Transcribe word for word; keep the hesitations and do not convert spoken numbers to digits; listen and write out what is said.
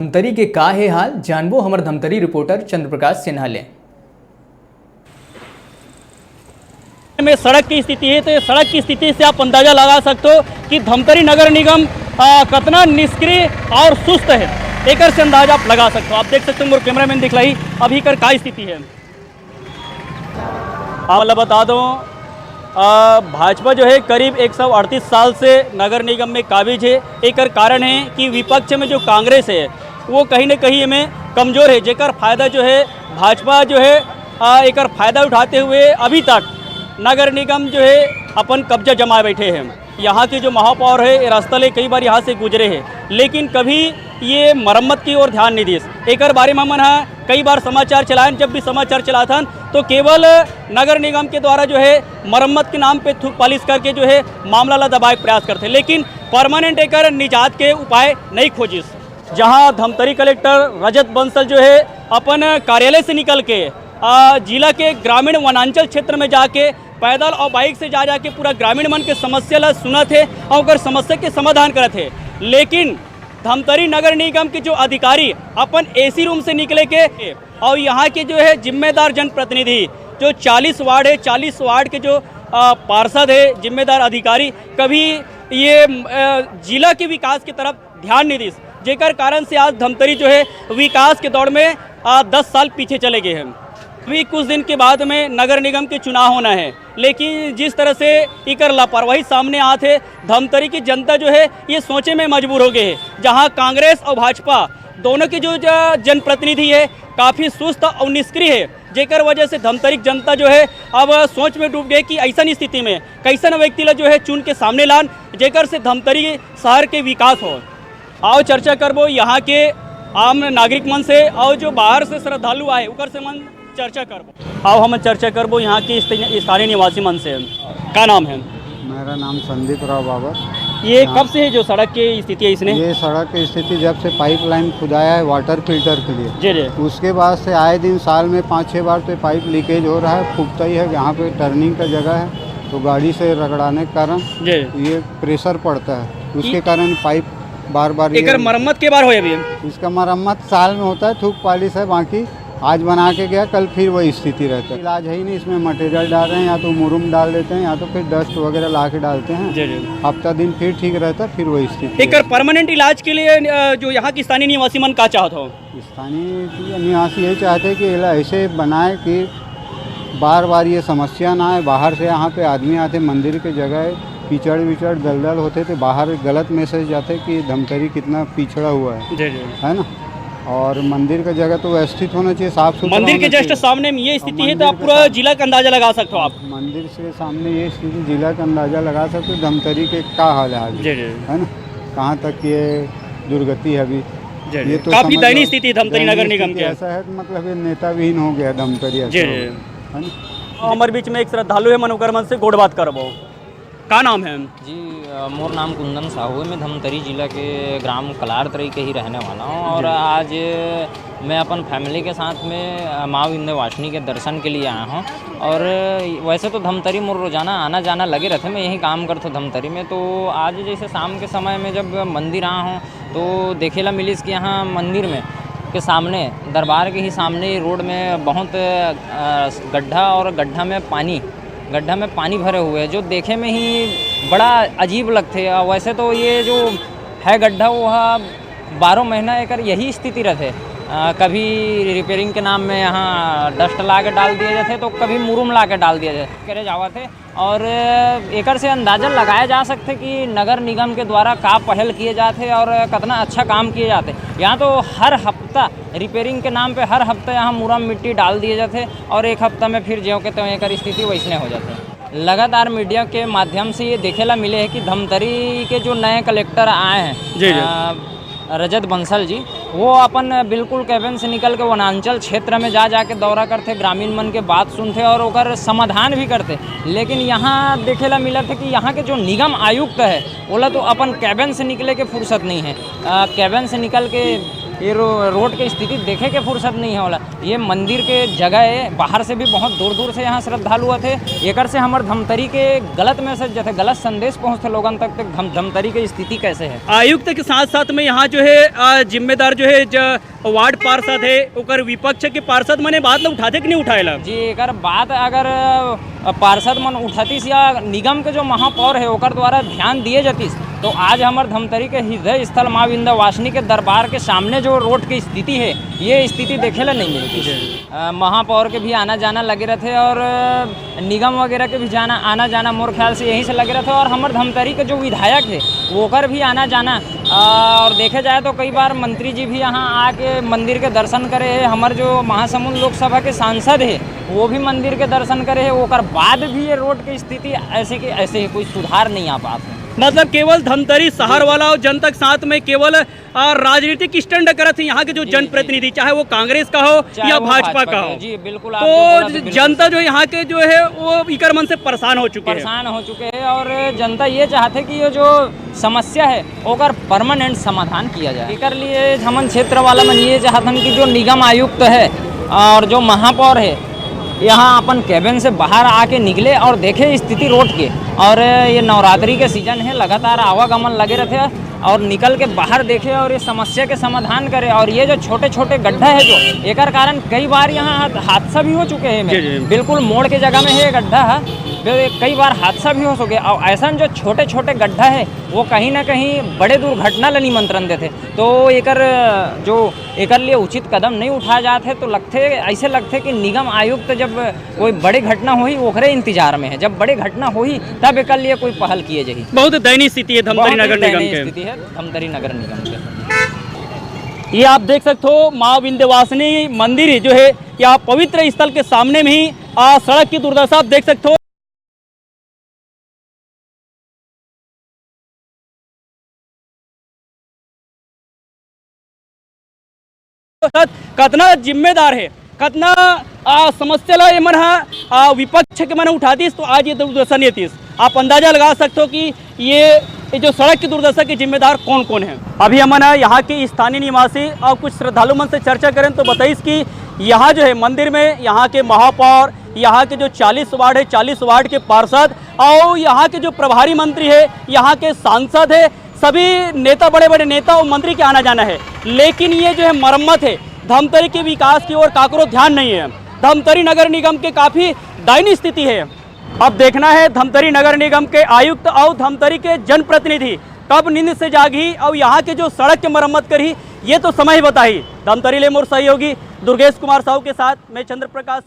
धमतरी के का हे हाल, जानबो हमर धमतरी रिपोर्टर चंद्र प्रकाश सिन्हा ले। में सड़क की स्थिति है, तो ये सड़क की स्थिति से आप अंदाजा लगा सकते हो कि धमतरी नगर निगम, आ, कतना निष्क्रिय और सुस्त है, एकर से अंदाजा आप लगा सकते हो। आप देख सकते हो, मोर कैमरामैन दिखलाई अभी कर का स्थिति है। आप ल बता दो, आ, भाजपा जो है करीब एक सौ अड़तीस साल से नगर निगम में काबिज है। एकर कारण है कि विपक्ष में जो कांग्रेस है, वो कहीं ना कहीं में कमजोर है, जेकर फायदा जो है भाजपा जो है, आ, एकर फायदा उठाते हुए अभी तक नगर निगम जो है अपन कब्जा जमाए बैठे हैं। यहाँ के जो महापौर है, ये रास्ता ले कई बार यहाँ से गुजरे हैं, लेकिन कभी ये मरम्मत की ओर ध्यान नहीं दिस। एकर बारे में हमन ह कई बार समाचार चलायन, जब भी समाचार चलाथन तो केवल नगर निगम के द्वारा जो है मरम्मत के नाम पे थूक पालिश करके जो है मामला ला दबाए के प्रयास करथे, लेकिन परमानेंट एकर निजात के उपाय नहीं खोजिस। जहां धमतरी कलेक्टर रजत बंसल जो है अपन कार्यालय से निकल के, आ, जिला के ग्रामीण वनांचल क्षेत्र में जाके पैदल और बाइक से जा जाके पूरा ग्रामीण मन के समस्या ला सुनत हे और ओकर समस्या के समाधान करत हे, लेकिन धमतरी नगर निगम के जो अधिकारी अपन एसी रूम से निकले के और यहाँ के जो है जिम्मेदार जनप्रतिनिधि, जो चालीस वार्ड है, चालीस वार्ड के जो, अ, पार्षद है, जिम्मेदार अधिकारी, कभी ये, अ, जिला के विकास की तरफ ध्यान नहीं दिस, जेकर कारण से आज धमतरी जो है विकास के दौड़ में, अ, दस साल पीछे चले गए हैं। अभी कुछ दिन के बाद में नगर निगम के चुनाव होना है, लेकिन जिस तरह से इकर लापरवाही सामने आत हे, धमतरी की जनता जो है ये सोचे में मजबूर हो गए है, जहां कांग्रेस और भाजपा दोनों के जो ज-, जनप्रतिनिधि है काफ़ी सुस्त और निष्क्रिय है, जेकर वजह से धमतरी की जनता जो है अब सोच में डूब गए कि ऐसन स्थिति में कैसन व्यक्ति ला जो है चुन के सामने लान, जेकर से धमतरी शहर के विकास हो। आओ चर्चा करबो यहाँ के आम नागरिक मन से और जो बाहर से श्रद्धालु आए ओकर से मन चर्चा करबो। आओ हम चर्चा करबो यहाँ के स्थानीय, स्थानीय निवासी मन से। का नाम है? मेरा नाम संदीप राव बाबर। ये यहाँ कब से है जो सड़क की स्थिति है इसने? ये सड़क की स्थिति जब से पाइपलाइन खुदाया है वाटर फिल्टर के लिए, जी, जी। उसके बाद से आए दिन साल में पाँच छः बार तो ये पाइप लीकेज हो रहा है, फूटता ही है। यहाँ पे टर्निंग का जगह है तो गाड़ी से रगड़ाने के कारण, जी। ये प्रेशर पड़ता है, उसके कारण पाइप बार बार ये एकर मरम्मत के बार होय अभी? इसका मरम्मत साल में होता है, थूक पालिश है, बाकी आज बना के गया, कल फिर वही स्थिति रहता है। इलाज है ही नहीं, इसमें मटेरियल डाल रहे हैं, या तो मुरुम डाल देते हैं या तो फिर डस्ट वगैरह ला के डालते हैं। जी, जी। हफ्ता दिन फिर ठीक रहता है, फिर वही स्थिति एकर रहता है। परमानेंट इलाज के लिए, अ, जो यहाँ के स्थानीय निवासी मन का चाहत हो? स्थानीय निवासी यही चाहते हैं कि एला ऐसे बनाए कि बार बार ये समस्या ना आए। बाहर से यहाँ पे आदमी आते, मंदिर के जगह कीचड़ विचड़ दलदल होते थे, बाहर गलत मैसेज जाते कि धमतरी कितना पिछड़ा हुआ है, जी, जी। है ना? और मंदिर का जगह तो व्यवस्थित होना चाहिए, साफ सुथरा मंदिर के होना just चाहिए। सामने में ये और स्थिति है, तो मंदिर आप के पूरा साथ जिला का अंदाजा लगा सकते हो आप। मंदिर से सामने ये स्थिति, जिला का अंदाजा लगा सकते हो धमतरी के क्या हाल है आज, जी, जी। है ना? कहाँ तक ये दुर्गति है अभी, जी, ये जी। तो काफी समझ दयनीय लो, स्थिति है धमतरी नगर निगम के। ऐसा है कि मतलब ये नेता विहीन हो गया धमतरी, ऐसा जी, हो जी। गया, है ना? हमर बीच में एक श्रद्धालु है, मन ओकर मन से गोठ बात करबो। का नाम है? जी, अ, मोर नाम कुंदन साहू है। मैं धमतरी जिला के ग्राम कलारतरी के ही रहने वाला हूँ और जी। आज मैं अपन फैमिली के साथ में, अ, माँ विंध्यवासिनी के दर्शन के लिए आया हूँ। और वैसे तो धमतरी मोर रोजाना आना जाना लगे रहते, मैं यहीं काम करता हूँ धमतरी में। तो आज जैसे शाम के समय में जब मंदिर आया हूँ तो देखेला मिलिस कि यहाँ मंदिर में के सामने, दरबार के ही सामने रोड में बहुत, अ, गड्ढा और गड्ढा में पानी, गड्ढा में पानी भरे हुए हैं, जो देखे में ही बड़ा अजीब लगथे। अ, वैसे तो ये जो है गड्ढा, वो ह बारह महीना एकर यही स्थिति रहथे। अ, कभी रिपेयरिंग के नाम में यहाँ डस्ट ला के डाल दिए जाथे, तो कभी मुरुम ला के डाल दिए जाथे, करे जावत हे। और एकर से अंदाजा लगाया जा सकथे कि नगर निगम के द्वारा का पहल किए जात हे और कतना अच्छा काम किए जात हे। यहाँ तो हर हफ्ता रिपेयरिंग के नाम पे हर हफ्ता यहाँ मुरम मिट्टी डाल दिए जात हे और एक हफ्ता में फिर ज्यों के त्यों एकर स्थिति वैसने हो जात हे। लगातार मीडिया के माध्यम से ये देखे ला मिले है कि धमतरी के जो नए कलेक्टर आए हैं, जी, जी। अ, रजत बंसल जी, वो अपन बिल्कुल कैबिन से निकल के वनांचल क्षेत्र में जा जाके दौरा करथे, ग्रामीण मन के बात सुनथे और ओकर समाधान भी करथे। लेकिन यहाँ देखे ला मिलत हे कि यहाँ के जो निगम आयुक्त है, ओला तो अपन कैबिन से निकले के फुर्सत नहीं है। अ, कैबिन से निकल के ये रो-, रोड के स्थिति देखे के फुर्सत नहीं होला। ये मंदिर के जगह है, बाहर से भी बहुत दूर दूर से यहाँ श्रद्धालु आथे। एकर से हमर धमतरी के गलत मैसेज जथे, गलत संदेश पहुँचथे लोगन तक, तक धम-, धमतरी के स्थिति कैसे है। आयुक्त के साथ साथ में यहाँ जो है, आ, जिम्मेदार जो है, ज-, वार्ड पार्षद है, ओकर विपक्ष के पार्षद मने बात ला उठाथे कि नहीं उठाएला? जी, एकर बात अगर, अ, पार्षद मन उठातीस या निगम के जो महापौर है, ओकर द्वारा ध्यान दिए जातीस, तो आज हमर धमतरी के हृदय स्थल माँ विंध्यवासिनी के दरबार के सामने जो रोड की स्थिति है, ये स्थिति देखे ला नहीं मिलती। जी। अ, महापौर के भी आना जाना लगे रहथे और, अ, निगम वगैरह के भी जाना, आना जाना मोर ख्याल से यहीं से लगे रहथे और हमर धमतरी के जो विधायक है, ओकर भी आना जाना। अ, और देखे जाए तो कई बार मंत्री जी भी यहाँ आके मंदिर के दर्शन करे है। हमर जो महासमुंद लोकसभा के सांसद है, वो भी मंदिर के दर्शन करे है, ओकर बाद भी ये रोड के स्थिति ऐसे के ऐसे ही, कोई सुधार नहीं आ पात है। मतलब केवल धमतरी शहर वाला और जनता के साथ में केवल, आ, राजनीतिक स्टैंड करत है यहाँ के जो जी, जी। जनप्रतिनिधि, चाहे वो कांग्रेस का हो चाहे या वो भाजपा भाजपा का का हो। हो। जी, बिल्कुल, आप जो बोला तो तो बिल्कुल जनता सही। जो यहाँ के जो है, वो इकर मन से परेशान हो चुके हैं। परेशान हो चुके हैं और जनता ये चाहते कि ये जो समस्या है, ओकर परमानेंट समाधान किया जाए। एकर लिए हमन क्षेत्र वाला मन ये चाहथन कि जो निगम आयुक्त है और जो महापौर है, यहाँ अपन केबिन से बाहर आके निकले और देखे स्थिति रोड के। और ये नवरात्रि के सीजन है, लगातार आवागमन लगे रहते हैं और निकल के बाहर देखे और ये समस्या के समाधान करे। और ये जो छोटे छोटे गड्ढा है जो, एकर कारण कई बार यहाँ हाद-, हादसा भी हो चुके हैं। जी, जी। बिल्कुल मोड़ के जगह में है गड्ढा है, जो ये कई बार हादसा भी हो चुके हैं। और ऐसा जो छोटे छोटे गड्ढा है, वो कहीं ना कहीं बड़े दुर्घटना ला निमंत्रण देथे। तो एकर जो एकर लिए उचित कदम नहीं उठाया जात है, तो लगथे, ऐसे लगथे कि निगम आयुक्त जब कोई बड़े घटना होही, ओकरे इंतजार में है। जब बड़े घटना होही, तब एकर लिए कोई पहल किए जाही। बहुत दयनीय स्थिति है धमतरी बहुत ही नगर निगम दयनीय के। स्थिति है धमतरी नगर निगम के। ये आप देख सकते हो, माँ विंध्यवासिनी मंदिर जो है, या पवित्र स्थल के सामने में ही, आ, सड़क की दुर्दशा आप देख सकते हो। कतना जिम्मेदार है, कतना, आ, समस्या ला ये मन हा, आ, विपक्ष के मन उठातीस, तो आज ये दुर्दशा नहीं होतीस। आप अंदाजा लगा सकते हो कि ये, ये जो सड़क की दुर्दशा के जिम्मेदार कौन कौन है। अभी हमन ह यहाँ के स्थानीय निवासी और कुछ श्रद्धालु मन से चर्चा करें तो बताइस कि यहाँ जो है मंदिर में यहाँ के महापौर, यहाँ के जो चालीस वार्ड है, चालीस वार्ड के पार्षद और यहाँ के जो प्रभारी मंत्री है, यहाँ के सांसद है, सभी नेता, बड़े बड़े नेता और मंत्री के आना जाना है, लेकिन ये जो है मरम्मत है, धमतरी के विकास की ओर काकरो ध्यान नहीं है। धमतरी नगर निगम के काफी दयनीय स्थिति है। अब देखना है धमतरी नगर निगम के आयुक्त और धमतरी के जनप्रतिनिधि कब नींद से जागही और यहाँ के जो सड़क के मरम्मत करही, ये तो समय ही बताही। धमतरी ले मोर सहयोगी दुर्गेश कुमार साहू के साथ मैं चंद्र प्रकाश।